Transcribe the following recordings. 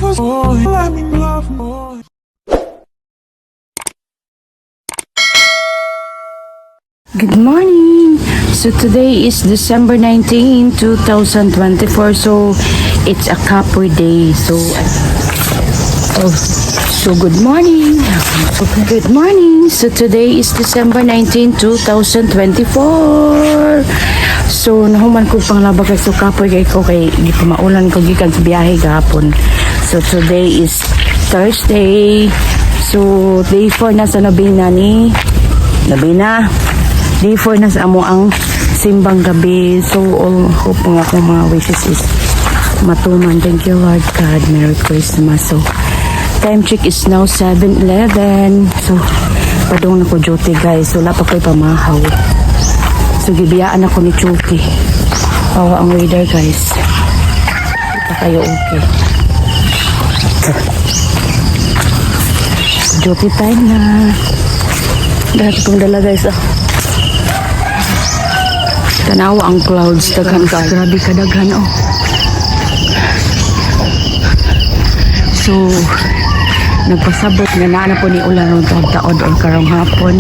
Let me love more. Good morning! So today is December 19, 2024. So it's a Kapoy day. So, oh, so good morning. Good morning. So today is December 19, 2024. So nahuman ko panglaba kay so kapoy kay ko kay gipamaulan ko gikan sa biyahe gahapon. So today is Thursday. So day 4 na sa nobena ni Nobena. Day 4 na sa amo ang simbang gabi. So all hope nga akong mga wishes is matuman. Thank you, Lord God. Merry Christmas. So time check is now 7:11. So padung na ko duty, guys. Wala pa ko'y pamahaw. So gibiyaan ako ni Chucky. Awa ang weather, guys. Kita kayo okay. Duty time na. Dahil kong dala, guys. Ah. Tanawa ang clouds. Daghan ka. Grabe ka daghan oh. So, nagpasabot nga naa na po ni ulan ron taod taod or karong hapon.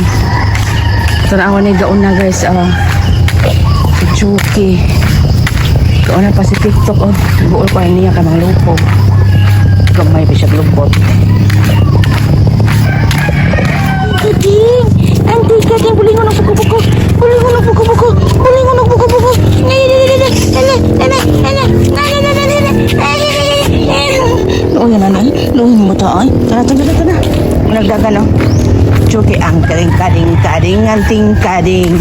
Tanawa ni gauna, guys, ah. Si Chucky. Gauna pa si TikTok oh. Buol pa niya kay mga lupog. Gamay pa siya lupot. Kading! Anti kading bulingon ng buko-buko. Bulingon ng buko-buko. Bulingon ng buko-buko. Luoy na nanay. Luoy mo bata ay. Tara, tara, tara, tara. Nagdagan no. Chuki ang karing karing karing anting karing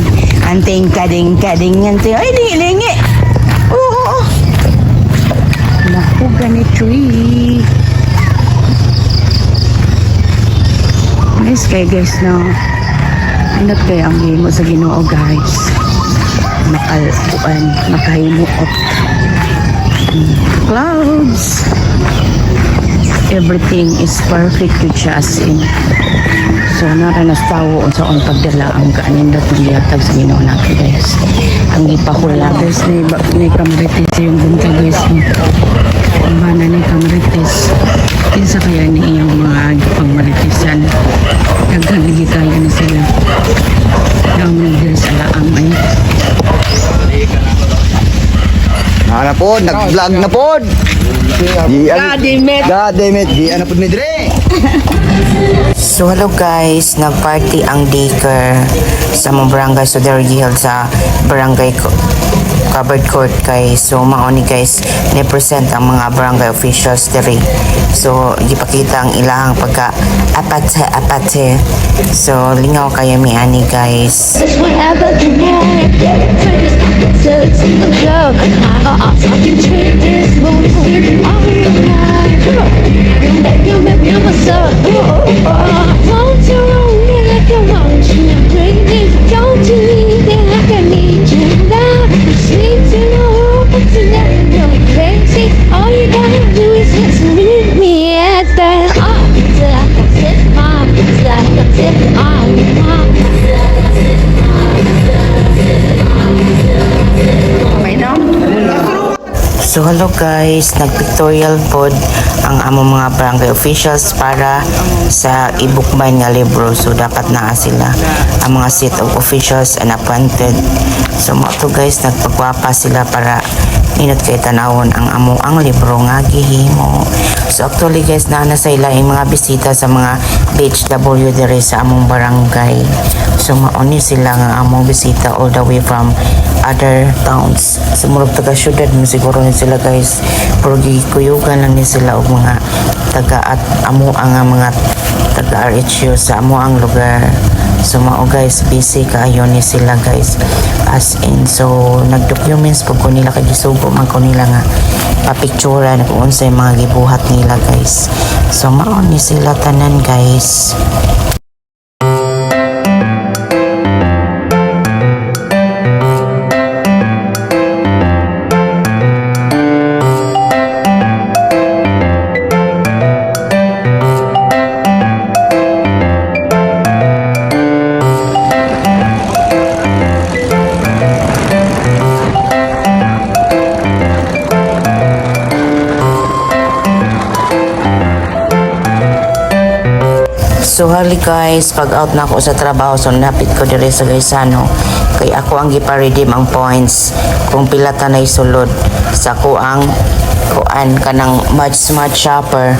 anting karing karing anting. Ay, lingi lingi. Oo, oo, oo. Naku, gani tree. Nice kay guys, no? Ingat kayo ang himo sa Ginoo, guys. Makakuan, makahimuot. Clouds. Everything is perfect yun siya as in. So, nara nas tawo unsa on pagdala ang kaanindot ng gihatag sa Ginoo nato, guys. Ang gipahula guys ni ni Kamarites yung bunta, guys. No? Ang bana ni Kamarites. Kinsa kaya ni iyang mga pagmaritisan? Daghan lagi kaya ni sila. Naman diri sa laam ay. Na po, nag-vlog na po. God damn it. God damn it. Di ano po ni Dre. So hello guys, nagparty ang daycare sa mong barangay. So they're giheld sa barangay covered court guys. So mao ni guys, ni-present ang mga barangay officials diri. So gipakita ang ilahang pagka apate apate. So lingaw kayo mi ani guys. Whatever the All you gotta do is just meet me at the So hello guys, nagpictorial pod ang among mga barangay officials para sa ibukbay nga libro. So dapat naa sila ang mga set of officials and appointed. So mo to guys, nagpagwapa sila para inot kay tanawon ang amo ang libro nga gihimo. So actually guys, naa na sa ila yung mga bisita sa mga BHW dire sa among barangay. So mao ni sila nga among bisita all the way from other towns. So murag taga syudad mo siguro ni sila guys. Pero gikuyugan lang ni sila og mga taga at amo ang mga taga RHU sa amo ang lugar. So mao guys, busy kaayo ni sila guys. As in, so nagdocuments po ko nila kay gisugo man ko nila nga papicturan kung unsay mga gibuhat nila guys. So mao ni sila tanan guys. So hali guys, pag out na ako sa trabaho, so napit ko dire sa Gaisano kay ako ang gipa-redeem ang points kung pila ta nay sulod sa ako ang kuan kanang Much Smart Shopper.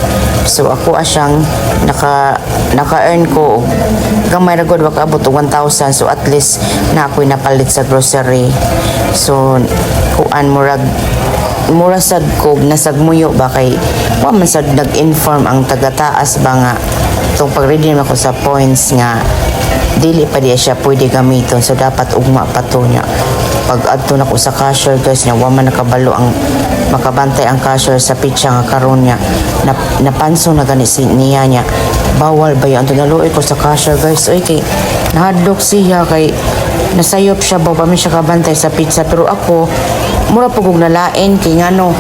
So ako asyang naka earn ko og gamay ra gud, wa kaabot og 1,000. So at least na ako'y napalit sa grocery. So kuan, murag mura sad ko nasagmuyo ba kay wa man sad nag-inform ang taga-taas ba nga tong pag-redeem ako sa points nga dili pa di siya pwede gamiton, so dapat ugma pa to niya. Pag adto nako sa cashier, guys, niya wa man nakabalo ang makabantay ang cashier sa pitsa nga karon niya na, napanso na gani si niya niya bawal ba yan. Naluoy ko sa cashier, guys, oy, kay nahadlok siya kay nasayop siya ba pa mi siya kabantay sa pizza, pero ako mura pug og nalain kay ngano.